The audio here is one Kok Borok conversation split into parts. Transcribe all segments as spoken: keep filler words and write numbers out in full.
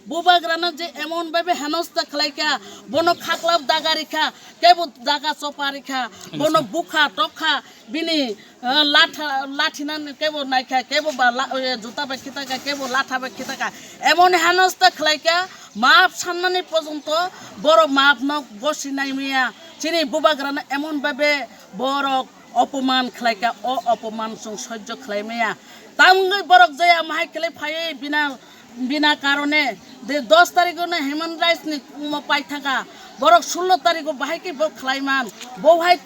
Bubagrano je emon bhabe henosta khlaikha, bono khaklap daga rikha, kebo daga chopa rikha, bono bukha tokha, bini, eh, latha, lathina kebo naikha, kebo ba la-, eh, juta bai khitaka, kebo latha bai khitaka. Emon henosta khlaikha, maap sannani porjonto borok maapno gosi naimaya. Chini bubagrano emon bhabe borok opoman khlaikha, o opoman chwng sojjo khlaimaya. Tamungwi borok je amahai khlai phaiwi bina Bina karone de dos tarikh no human rights ni omo paithaka, borok sullo tarikh o bahai khe bo khlaiman, bo hai,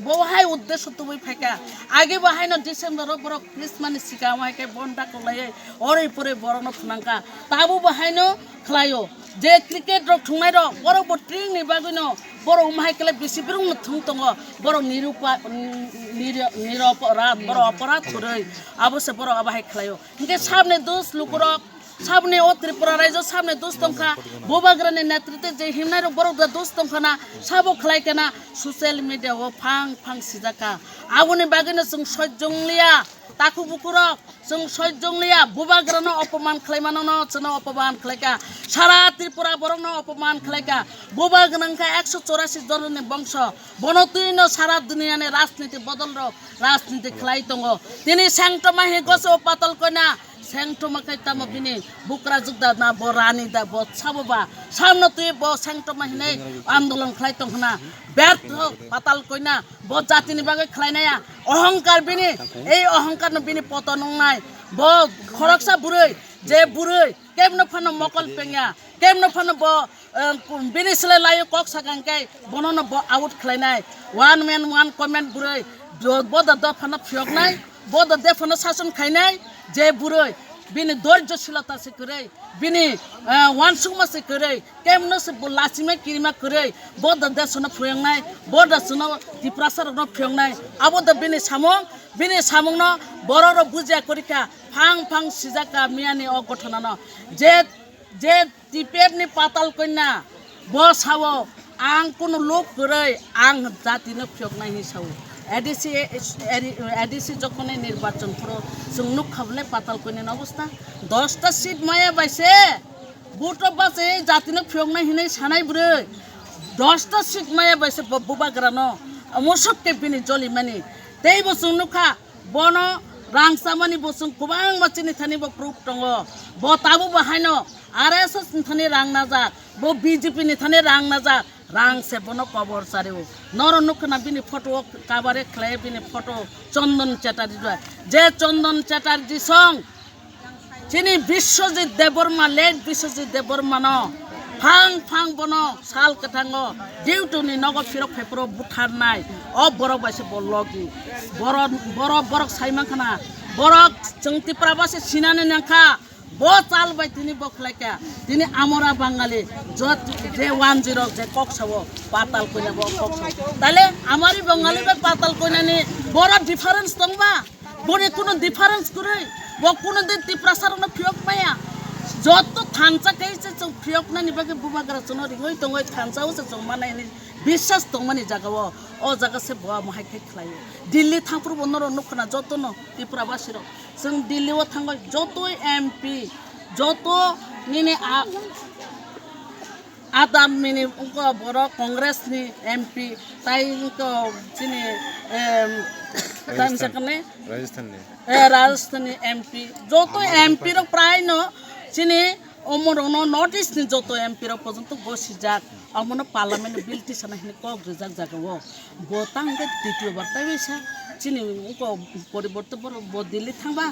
bo hai uddesho tubui phaikha. Age bo haino December o borok Christmas ni sikang hai khe bon dakolaiwi oroi poroi borok no phwnangkha. Tabo bo haino khlaio. Je cricket rok thungnai rok borok bo tring ni bagwi no borok omo hai khe bisi brung no thung tongo. Borok nirupa-, nir-, niroporadh, borok oporadh kwrwi abo se borok abo hai khlaio. Hinkhe sabni dos lukurok, sabni o Tripura raijo sabni dos tongkha, bubagrani netritwe je himnai rok borok da dos tongkha na, sabo khlai kana social media o phang phang sijak kha. Aboni bagwi no chwng sojjong liya, takhuk bukurok chwng sojjong liya, bubagrano opoman khlai mano no chwngno opoman khlai kha, sara Tripura borok no opoman khlai kha, bubagra wngkha ekso chorasi jononi bongso, bono twi no sara duniya ni rajniti bodol rok rajniti khlai tongo. Tini sengtoma hi goso patal koina, sengtoma khe tamo bini bukra jukda na bo rani da bo sabo ba. Samno twi bo sengtoma hinai andolon khlai tong khna. Bertho patal koina bo jatini bagwi khlainaya. Ohongkar bini, ei ohongkar no bini poto nungnai. Bo khoroksa burui, je burui, kemno phano mokol pengya, kemno phano bo, eh, bini sile layo kok sakang kai, bono no bo out khlainai. One man, one comment burui, bo, bo da dophano phiyoknai, bo da dephano sason khainai, je burui, bini dorjo silota se kwrwi, bini, eh, wansukma se kwrwi, kemno se bo lachima kirima kwrwi, bo da desono phiyoknai, bo da sono Tiprasa rokno phiyoknai, abo da bini samung, bini samungno borok rok bujia kwrwi kha, phang phang sijak kha miyani o gothanano, je, je T P F ni patal koina bo sao, ang kunu luk kwrwi ang jati no phiyoknai hinwi sao. A D C, A D C jokhonai nirbachon phuru chwng nukha bole patal koina ni obostha. Dosta seat maya bai se vote o bachai jati no phiyoknai hinwi sanai bwrwi. Dosta seat maya bai se bo bubagra no musuk ke bini joli mani. Tei bo chwng nukha bono rang chamani bo chwng kwbangma chini thani bo proof tongo. Bo tabuk bo haino R S S ni thani rang najak, bo B J P ni thani rang najak, rang se bono kobor chario. Noro nukha na bini photo o kabare khlai bini photo Chandan Chatterjee rok. Je Chandan Chatterjee song chini Biswajit Debbarma, late Biswajit Debbarma no phang phang bono sal kwthango duty ni nogo phirok phai phuru butharnai. O borok bai se bo logi. Borok, borok, borok sai mankha na. Borok chwng Tipra basi sinani nangkha. Bo chal bai tini bo khlai kha. Tini amora Bangali jot je one zero je kok sao patal koina bo kok sao. Tale amari Bangali bai patal koina ni boro difference tongba? Boni kuno difference kwrwi, bo kuno din Tiprasa rokno phiyok maya. Joto thansa khe se chwng phiyok nani bagwi bubagra chwngno ringwi tongwi thansa o se chwng manai hwnwi biswas tongmani jaga o, o jaga se bo amo hai khe khlai o. Delhi thangphuru bo norok nukho na joto no Tripura basi rok. Chwng Delhi o thangwi joto M P, joto nini a, Adam mini wngkha borok Congress ni M P, tai wngkha chini, em, tai Rajasthan. Misa kane? Rajasthan ni. Eh, Rajasthan ni M P. Joto Aam Aadmi M P rok prai no chini omorok no North East ni joto M P rok porjonto gosijak. Omono parliament bill tisana hini kok rijak jaga o. Bo tang khe titio bar tai sa chini wngkha poriborte borok bo Delhi thangba